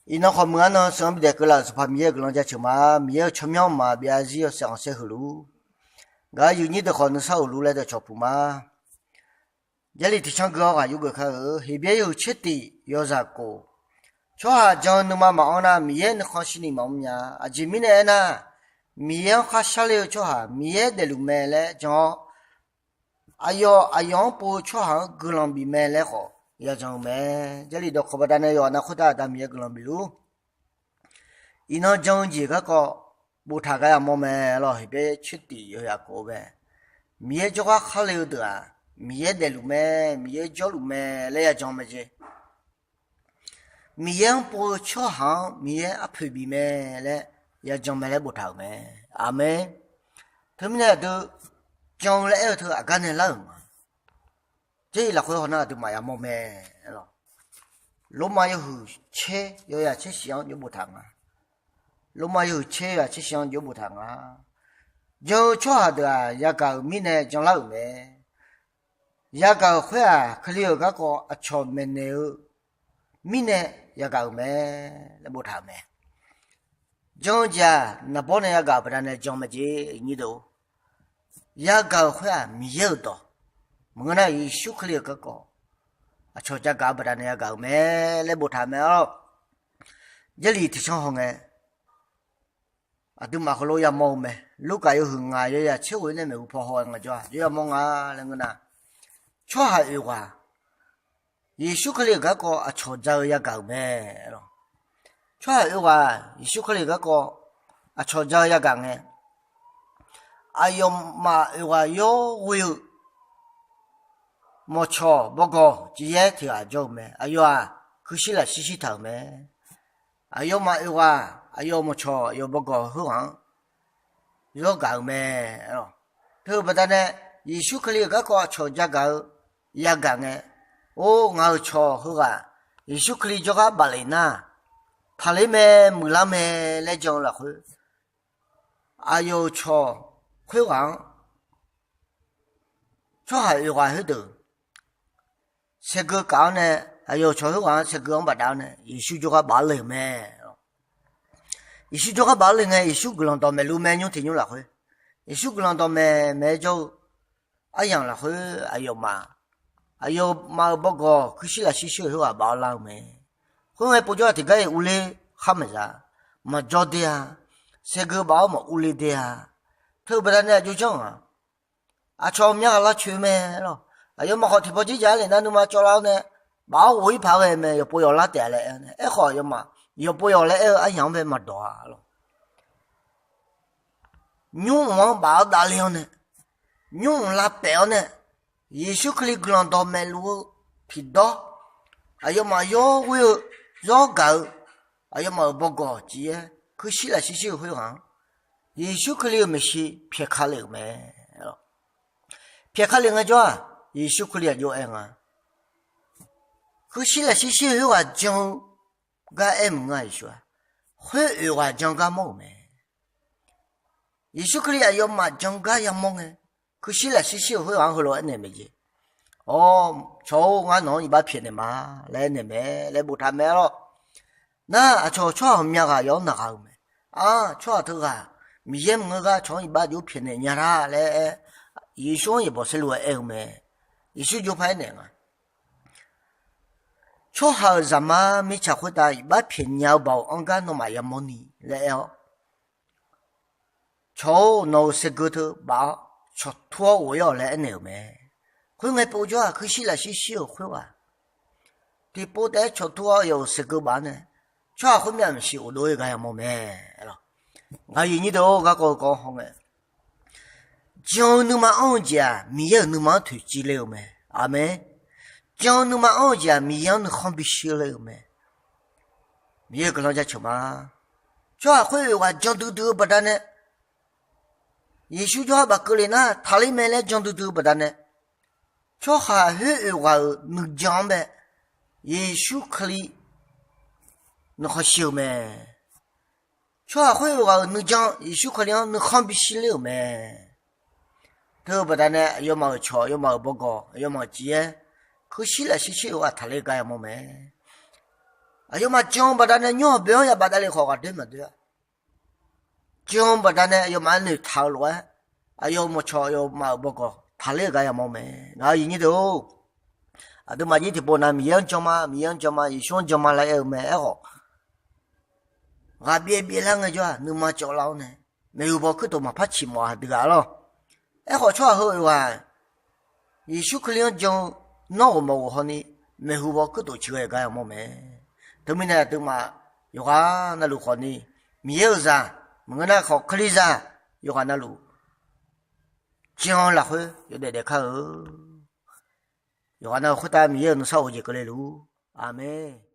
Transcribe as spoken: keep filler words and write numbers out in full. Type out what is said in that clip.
Iqnan khawf meuq-anr nan seuq-anr bidaef keuvlaf-euq Sanqpaq Miqyaer-euq guiqlanq jaceuq ma. Miqyaer-euq tsawrmyanr ma byav-a zir yawshaef khanqsaer heulof-ur, gaq-eu yuif nyir deuq khawf nuisar uqlur laer dawqcawq puq ma. Jarlif tiqcanr gui-awr ghaq yur geuf kar-eu Heqbyaer yawhuiq tser tif yawzaq khof, tsawrhaq jan-eu nuima maqanr nar, Miqyaer nuikhanr shirni maqmr nya. Aqjeq mirnae aernar, Miqyaer-anr khar sharler-eu tsawrhaq Miqyaer daefluf mae laer jan-awr, aqyawf aqyawf-anr pov-eu tsawrhaq-anr guiqlanq bif mae laer khawf yajan-eu mae. Jarlif dawqkawq baqdanae yawqha nav khoertav Aqda Miqyaer guiqlanq bifluf-ur. Iqnan jan-eu jeq garkawv boftaq gar yamawr mae lawq. Heqbyaer tser tif yawzaq khof-eu bae, Miqyaer jawrgar khar le-eu deuq-aq, Miqyaer daefluf mae, Miqyaer jawrluf mae laer yajan mae jeq. Miqyaer-anr pov-eu tsawrhaq-anr Miqyaer arpoeq bif mae laer yajan mae laer boftaq-euq mae. Aqmeq. Teumirnae aqdui jan-eu laer aer-eu teu aqgar nae lar-euq ma. Jarlif lafkhoer hawnar aqduimaf yamawr mae lawq. Lormav yawhuiq tser yawzaq tser shif-anr jov boftaq nga. Lormav yawhuiq tser yawzaq tser shif-anr jov boftaq nga. Jan-eu tsawrhaq deuq-aq, yagaq-euq mirnae janlar-euq mae. Yagaq-euq khoer-aq, Kali-euq garkawv aqcawq maeqnaeq-eu mirnae yagaq-euq mae laer boftaq-euq mae. Jan-eu jeq-aq, naqbawr nae yagaq-euq baqdanae jan mae jeq. Yagaq-euq khoer-aq, Miqyaer-euq dawq maqngeur nar, Yeqsur Kali-euq garkawv aqcawq jagaq-eu baqdanae yagaq-euq mae laer boftaq mae-awr, Jarlif tiqcanr hawngae aqduimaf heulof yamawr-eu mae. Lurkaf yawhuiq ngaq yawzaq tser ghof-ir nae maeqhu paw haw-aer ngaq jawr-aq, jawr yamawr nga laer ngeur nar, tsawrhaq oeq ghaq Yeqsur Kali-euq garkawv aqcawq ja-eu yagaq-euq mae lawq. Tsawrhaq oeq ghaq Yeqsur Kali-euq garkawv aqcawq ja-eu yagaq ngae, aqyawfmaf oeq ghaq yawr ghoe-eu mawqcawq bawgawq cifyaer tiq ghaq jawr-eu mae. Aqyawf-aq, kuirshir lafshir shirtaq-euq mae. Aqyawfmaf oeq ghaq, aqyawf mawqcawq aqyawf bawgawq khoerghaq-anr yawr gaq-euq mae. Teu-eu baqdanae, Yeqsur Kali-euq garkawv aqcawq jagaq-eu yagaq ngae, or, ngaq-euq cawq heughaq Yeqsur Kali jawrgar baf lef nar, taqler mae, muiqlar mae laer jan-eu lafkhoer, aqyawf-euq cawq khoerghaq-anr tsawrhaq oeq ghaq khoerdeuq saeqgeu kaf-awr nae, aqyawf-euq cawq khoerghaq-anr saeqgeu-anr bafdav-awr nae, Yeqsur jawrgar baf-awr le-euq mae. Yeqsur jawrgar baf-awr le ngae, Yeqsur guiqlanq dawqmaeq luf mae, nymr tiq nymr lafkhoer. Yeqsur guiqlanq dawqmaeq maeq-aer jawr-eu aryamq lafkhoer aqyawfmaf, aqyawfmaf-euq bawgawq kuirshir lafshir shir-euq khoerghaq baf-awr lar-eu mae. Khoerngae povjawr-aq, tiqgar-iq urler khar maqza, maqjawr der-a, saeqgeu baf-awr maqurler der-a. Teu-eu baqdanae aqjox janr-aq, aqcawq myav ghaq lavcoeq mae lawq. Aqyawfmaf khawf tiqpawf jirjaq-aer le nar, nuima cawvlar-awr nae baf-awr ghof-ir paq-aer ghae mae, yawqpov yawq lar taef-a laer aer-awr nae. Aerkhawf aqyawfmaf yawqpov yawq laer aer-eu aryamq-anr bae maqdawq-a lawq. Nymrmq-anr baf-awr davler-awr nae, nymrmq lavpaef-awr nae, Yeqsur Kali guiqlanq dawqmaeq luf-eu tiqdawr, aqyawfmaf yawr ghoer-eu, zawr gaq-eu, aqyawfmaf-euq bawgawq cifyaer kuirshir lafshir shir-eu khoerghaq-anr, Yeqsur Kali-euq maeqshi pyaeq ka le-euq mae. Pyaeq ka le ngaejawr-aq, Yeqsur Kali aqjox aer nga, kuirshir lafshir shir-eu khoerghaq jan-eu gar aer maqngeur-a. Yeqsur-aq, khoer oeq ghaq jan gar mawr-euq mae. Yeqsur Kali aqyawfmaf jan gar yamawr ngae, kuirshir lafshir shir-euq khoerghaq-anr heulof-aer aernaeq mae jeq. Awr, cawq-or, ngar nawq-anr iqbax pyaeqnaeq ma laer aernaeq mae laer boftaq mae-a lawq. Nar, aqcawq tsawrhaq ghawqmya ghaq yawf-anr naq ghaq-euq mae. Ar, tsawrhaq teughaq Miqyaer maqngeur gar cawq-anr iqbax jov pyaeqnaeq nya lar laer aer, Yeqsur-anr yaeqbawq saerlu-aer aer-eu mae. Yeqsur jov paq-aer naeq nga, tsawrhaq-euq zaqmar mirtsaq khoertav iqbax pyaeqnya-eu baoq anr gar nawmaf yamawr ni laer aer-awr, cawq-or, nawq-euq saeqgeu teu baf-awr cawqtur-awr ghof-ir-awq laer aernaeq-euq mae. Khoerngae povjawr-aq, kuirshir lafshir shir-euq khoerghaq tiqpov taef-aer cawqtur-awr yawf-euq saeqgeu baf-awr nae, tsawrhaq khoermyav maeqshi ghofdov-ir gar yamawr mae. Ngaq-euq nyir deuq-or, garkawv-eu kawv hawngae, jan-eu nuima anr-eu jeq-aq, Miqyaer-euq nuima-anr toeqciv le-euq mae. Aqmeq. Jan-eu nuima anr-eu jeq-aq, Miqyaer-anr nuikhanr bishir le-euq mae. Miqyaer-euq guiqlanq jaceuq ma. Tsawrhaq khoer oeq ghaq jan duidui-eu baqdanae, Yeqsur jawrgar baf keuvle nar taqler mae laer jan duidui-eu baqdanae, tsawrhaq khoer oeq ghaq-euq nuijan-anr bae Yeqsur Kali nuikhanr shir-eu mae. Tsawrhaq khoer oeq ghaq-euq nuijan Yeqsur Kali-anr nuikhanr bishir ler-euq mae. Teu-eu baqdanae aqyawfmaf-euq cawq, aqyawfmaf-euq bawgawq, aqyawfmaf-euq cifyaer kuirshir lafshir shir-eu ghaq taqler gar yamawr mae. Aqyawfmaf jan-eu baqdanae nymr hawq boe-anr ya bafdav le khawf ghaqdoer maqdoer-a. Jan-eu baqdanae aqyawfmaf-anr noeqtaq-eu lof-aer, aqyawf mawqcawq aqyawfmaf-euq bawqgawq taqler-euq gar yamawr mae. Ngaq-euq aqyuif nyir deuq-or, aqduimaf jir tiqpov nav Miqyaer-anr jan ma, Miqyaer-anr jan ma, Yeqsur-anr jan ma laer aer-eu mae. Aerkhawf, ghaqbyaev byaevlar ngaejawr-aq, nuima cawvlar-awr nae maeqhu paw kuirtof maqpar ciq mawf-a deuq ghaq lawr. Aerkhawf, tsawrhaq heu yawqghaq Yeqsur Kali-anr jan-eu nawr ghawqmawf ghawqhawni maeqhu paw kuirtof ciqghae-euq gar yamawr mae. Teumirnae aqduimaf yawqghaq navluf khawfni, Miqyaer-euq zaq maqngeur nar khawf, Kalizaq yawqghaq navluf jan-eu lafkhoer yawdaef daef kar-eu. Yawqghaq navluf khoertav Miqyaer-euq nuisar of-eu jeq keuvle luf-ur. Aqmeq.